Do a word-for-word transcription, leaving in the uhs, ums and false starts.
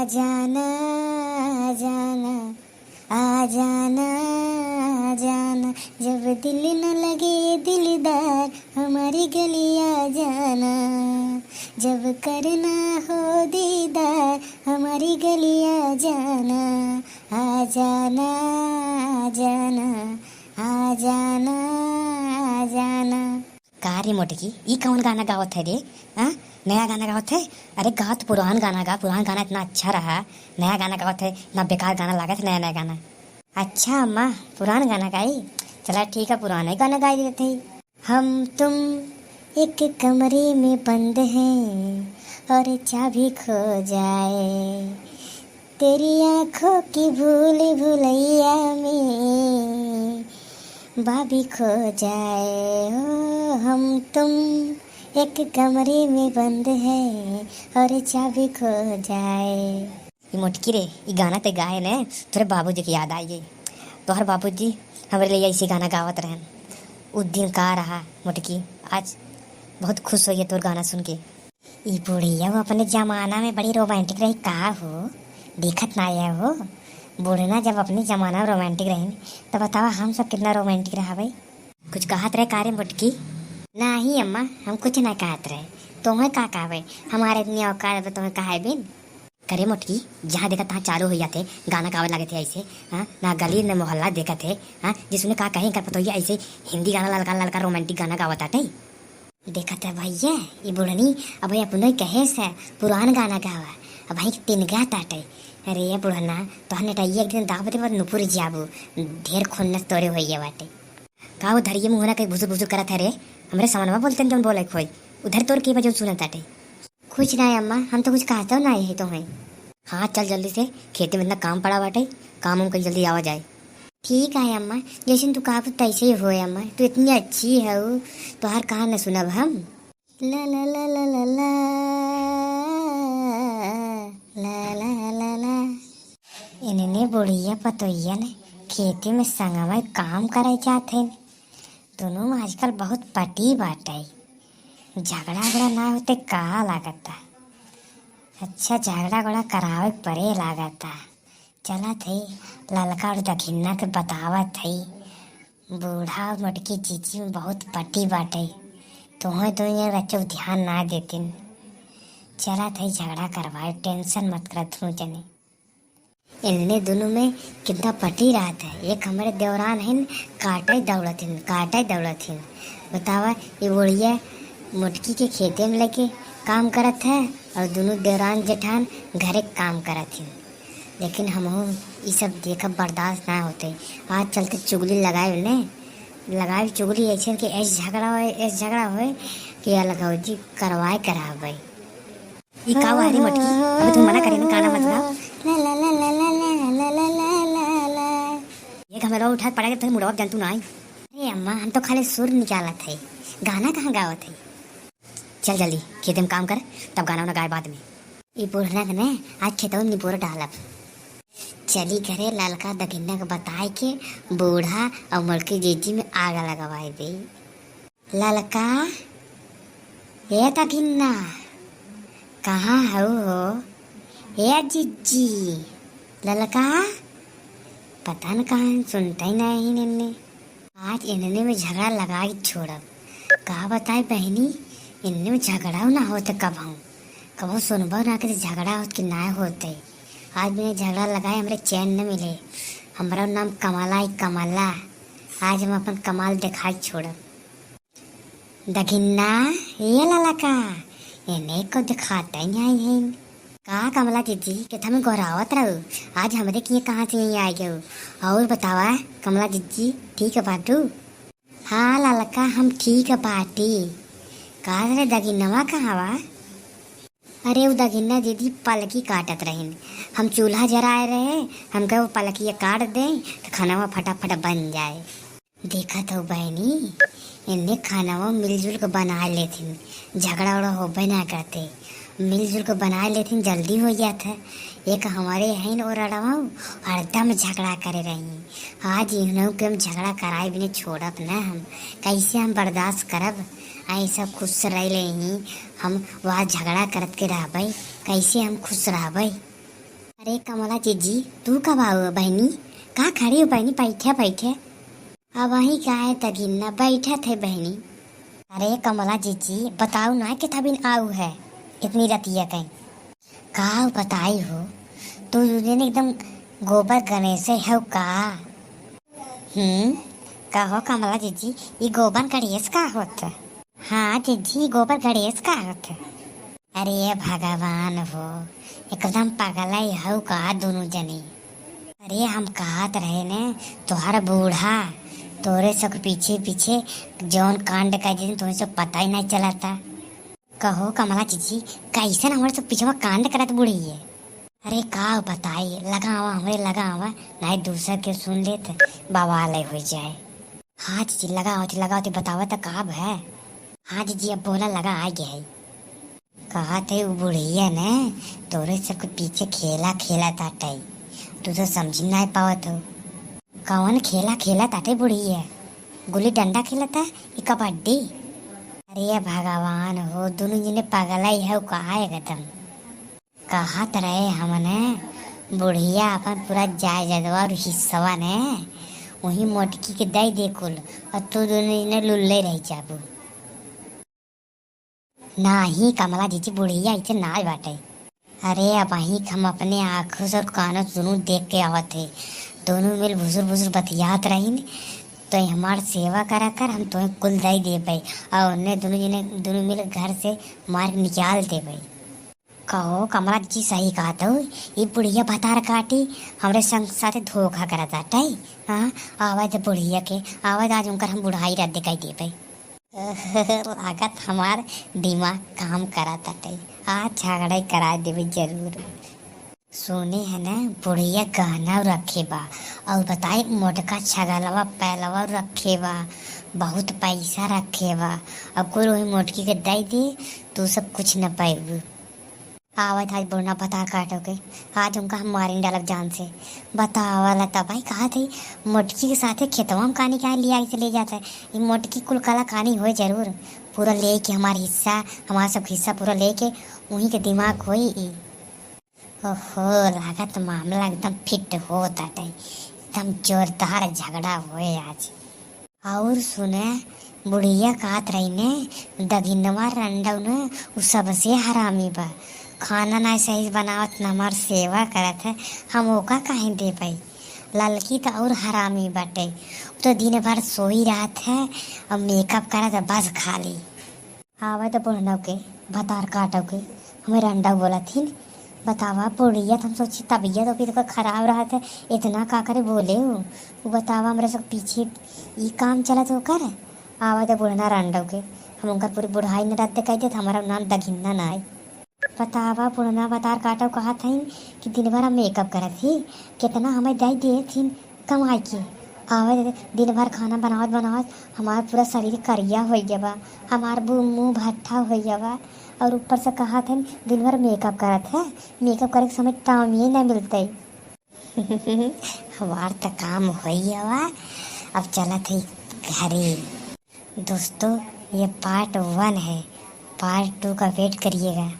आ जाना, आ जाना, आ जाना, आ जाना, जब दिल न लगे दिलदार, हमारी गली आ जाना, जब करना हो दीदार, हमारी गली आ जाना, आ जाना, आ जाना, आ जाना, आ जाना। का रे मोटकी, ई कौन गाना गावत है रे? हाँ, नया गाना गावत है? अरे गा तो पुरान गाना गा, पुरान गाना इतना अच्छा रहा। नया गाना गावत है, इतना बेकार गाना लागत है नया नया गाना। अच्छा अम्मा, पुरान गाना गाई? चला ठीक है, पुराना ही गाना गाई देते हैं। हम तुम एक कमरे में बंद हैं और चाबी खो जाए, तेरी आंखों की भूल भुलैया में बाबी खो जाए। ओ हम तुम एक कमरे में बंद हैं और चाबी खो जाए। ई मोटकी रे, ई गाना ते गाए ने, तोरे बाबूजी की याद आई गई। तोहर बाबूजी हमरे लिए ऐसे गाना गावत रहन। उ दिन का रहा मोटकी, आज बहुत खुश होइए तोर गाना सुन के। ई बुढ़िया वो अपने जमाना में बड़ी रोमांटिक रही का हो, दिखत ना आया हो। बूढ़ना जब अपने जमाना में रोमांटिक रही, तो बतावा हम सब कितना रोमांटिक रहा भाई। कुछ कहत रहे का रे मोटकी? नाही अम्मा, हम कुछ ना कहत रहे। तोहे का कहबे, हमारे इतनी औकात बा तोहे कहे बिन। करे मोटकी, जहाँ देखत तहाँ चालू हो जाते, गाना गावे लगे थे ऐसे, हाँ? ना गली न मोहल्ला देखत है, हाँ? जिसने का कहे इनकर पतोहिया ऐसे हिंदी गाना ललका ललका रोमांटिक गाना गावत आटे। देखत है भैया, ई बुढ़नी अब अपनो ही कहे से पुरान गाना गावा, अब भाई तिनगा ताटे। अरे ये बुढ़ना, तोहर नेटैया एक दिन दाब देबो, नुपुर जाबू, ढेर खुन्नस तोरे होइए बाटे। का वो धरिये मुँह ना कहीं भुसुर भुसुर करत है रे? हमरे सामनवा बोलते हैं जौन बोले खोई, उधर तोर के बा जौन सुनत ताटे। कुछ ना अम्मा, हम तो कुछ कहते ना है तो हैं। हाँ चल जल्दी से, खेते में इतना काम पड़ा बाटे, काम उम कर जल्दी आवा जाए। ठीक है अम्मा, जैसे तू कहबू तैसे ही होए अम्मा, तू इतनी अच्छी है, तोहार कहा न सुनब हम। ला ला ला ला ला ला, ला ला ला ला। इन्हने बुढ़िया पतोहिया ने खेते में संगवा काम करे जात है। दोनों में आजकल बहुत पटी बाटे। झगड़ा उगड़ा ना होते का लागता? अच्छा, झगड़ा उगड़ा करावे पड़े लागता। चलत है, ललका और दखिन्ना के बतावत है, बूढ़ा और मोटकी जीजी में बहुत पटी बाटे। तोहे दोनों बच्चे ध्यान ना देतिन। चलत है, झगड़ा करवाए, tension मत करत हूँ जने। इनने दोनों में कितना पटी रहत है। एक हमरे देवरान हिन, काटे दौड़त हिन, काटे दौड़त हिन। बतावा, ये बुढ़िया मोटकी के खेते में लेके काम करत है और दोनों देवरान जेठान घरे काम करत हिन। लेकिन हमहू ई सब देखब बर्दाश्त ना होते। आज चलते चुगली लगाए ने, लगाए चुगली ऐसे कि ऐसे झगड़ा होए, ऐसे झगड़ा होए कि अलग हो जी करवाए करावे। ई का हुआ रे मोटकी? अबे तुम मना करे ना, गाना मत गाओ। ला ला ला ला ला। ये घमेलवा उठा के पड़ा के तोरे मुड़वा पे जंतु ना आई। अरे अम्मा, हम तो खाली सुर निकालत है, गाना कहाँ गावत है? चल जल्दी खेते में काम कर, तब गाना वाना गाए बाद में। ई बुढ़ना के ने आज खेतवा में निपोर डालब। चली घरे ललका दखिन्ना के बताए के बूढ़ा और मोटकी जीजी में आग लगवाए दे। ललका, ए दखिन्ना, कहाँ हऊ हो? ए जिज्जी, ललका, पता न कहाँ सुनते ही नहीं इन्हने। आज इन्हने में झगड़ा लगा के छोड़ब। का बताए बहनी, इन्हने में झगड़ा ना होते कबहूँ, कबहूँ सुनबो ना कि झगड़ा होत कि ना होते। आज बिना झगड़ा लगाए हमरे चैन न मिले। हमरा नाम कमला है, कमला। आज हम अपन कमाल दिखाई छोड़ब। दखिन्ना, ए ललका, एने को दिखाते नहीं आई है। का कमला जीजी, के थमे गोहरावत रहू? आज हमरे किए कहाँ से यहीं आ गए? और बतावा कमला जीजी, ठीक है बाटू? हाँ ललका, हम ठीक बाटी। का रे दगिनवा कहाँ बा? अरे उ दगिन्ना दीदी पलकी काटत रहिन, हम चूल्हा जराए रहे, हम कहे वो पलकिया काट दे तो खानावा फटाफट बन जाए। देखत हो बहनी, इन्हें खानावा मिलजुल के बना लेथिन, झगड़ा उगड़ा होबे ना करते। मिलजुल के बनाए लेथिन, जल्दी हो जात है। एक हमारे हईन और अड़वाऊ हरदम झगड़ा करे रही। आज इन्हों के हम झगड़ा कराए बिना छोड़ब ना हम। कैसे हम बर्दाश्त करब? ऐसा खुश रह ले ही हम, वह झगड़ा करत के रहबे, कैसे हम खुश रहबे? अरे कमला जीजी, तू कब आउ बहिनी? का खड़ी हो बहिनी? बैठे बैठे। अबहीं काहे तगिन न बैठत है बहिनी। अरे कमला जीजी, बताउ ना, कितना बिन आउ है इतनी रतिया कहीं। का बताई हो, तू दुनिया एकदम गोबर गणेश है का? हम्म, कहो कमला जीजी, ई गोबर गणेश का होत? हाँ जीजी, गोबर गणेश का होत? अरे भगवान हो, एकदम पगलाई हउ का दुनू जनी? अरे हम कहत रहे ने, तोहर बूढ़ा तोरे सब पीछे पीछे जौन कांड कर दिन, तुम्हें सब पता ही नहीं चलता। कहो कमला जीजी, कैसन हमारे सब पिछवा कांड करत बुढ़िया? अरे का बताई, लगा आवा, हमरे लगा आवा, नहीं दूसर के सुन लेत, बवाल हो जाए। हाँ जीजी, लगा आवत, लगा आवत, बतावा त का है? हाँ जीजी, अब बोला, लगा आ गया है। कहत है उ बुढ़िया ने तोरे सबके पीछे खेला खेला ताटे, तू तो समझ नहीं पावत हो। कौन खेला खेला ताटे बुढ़िया? गुल्ली डंडा खेलता कि कबड्डी? अरे भगवान हो, दुनू जने पगलाई है का एकदम। कहत रहे हमने, बुढ़िया अपन पूरा जायदादवा और हिस्सवा ने वही मोटकी के दे दे कुल, और तू दुनू जने लुल्ले रह जाबू। नाही कमला जीजी, बुढ़िया ऐसे ना बाटे। अरे अबहीं हम अपने आँखों से और कानों से दुनू देख के आवत है, दुनू मिल भुसुर भुसुर बतियात रहीन, तो हमार सेवा करा कर, हम तुम्हें कुल दे देबे, और उन्हें दुनू जने दुनू मिल घर से मार के निकाल देबे। कहो कमला जी, सही कहत हो, ई बुढ़िया भतार काटी हमरे संग साथे धोखा करत बाटे। हाँ, आवे दे बुढ़िया के, आवे दे, आज उनकर हम बुढ़ाई रद्द कर देबे। लागत हमार दिमाग काम करत बाटे, आज झगड़ा ही करा देबे जरूर। सुने है ना, बुढ़िया गहना रखे बा, और बताई मोटका छगलवा पैलवा रखे बा, बहुत पैसा रखे बा, और कोई वही मोटकी के दे दे, तू सब कुछ न पाइबू। आवत आज बुढ़ना भतार काटो के, आज उनका हम मारिन डालब जान से। बतावा लता भाई, कहा थी मोटकी के साथे खेतवा में कानी काहे लिया के ले जाता है। ये मोटकी कुल कला कानी होए जरूर, पूरा लेके हमार हिस्सा, हमार सब हिस्सा पूरा लेके वहीं के दिमाग होई ई। ओहो, लागत मामला एकदम फिट होत बाटे, एकदम जोरदार झगड़ा होए आज। और सुने, बुढ़िया कहत रही ने, दगिनवा रंडव ने, उ सबसे हरामी बा। खाना ना सही से बनावत, ना हमार सेवा करत है, हम ओका काहे दे पाई? ललकी त और हरामी बाटे, उ तो दिन भर सोई रहत है और मेकअप करत है बस खाली। आवे तो बुढ़नव के, भतार काटव के, हमें रंडव बोलत हिन। बतावा बुढ़िया, तो हम सोची तबियत ओकर खराब रहत है, इतना का करे बोले उ। उ बतावा, हमरे सब पीछे ई काम चलत ओकर। आवे तो बुढ़ना रंडव के, हम उनकर पूरी बुढ़ाई न रद्द कर देत, हमारा नाम दगिन्ना ना आई। बतावा बुढ़ना भतार काटव कहत हइन कि दिन भर हम मेकअप करत ही, कितना हमें दे देत हिन, कमाई के। आवे दे, दिन भर खाना बनावत बनावत हमार पूरा शरीर करिया होइ गया बा, हमार बु-, मुंह भट्ठा होइ गया बा, और ऊपर से कहत हन दिन भर मेकअप करत है, मेकअप करे के समय टाइम ही ना मिलते। हमार त काम होइ गया बा, अब चलत है घरे। दोस्तों, ये पार्ट वन है, पार्ट टू का वेट करिएगा।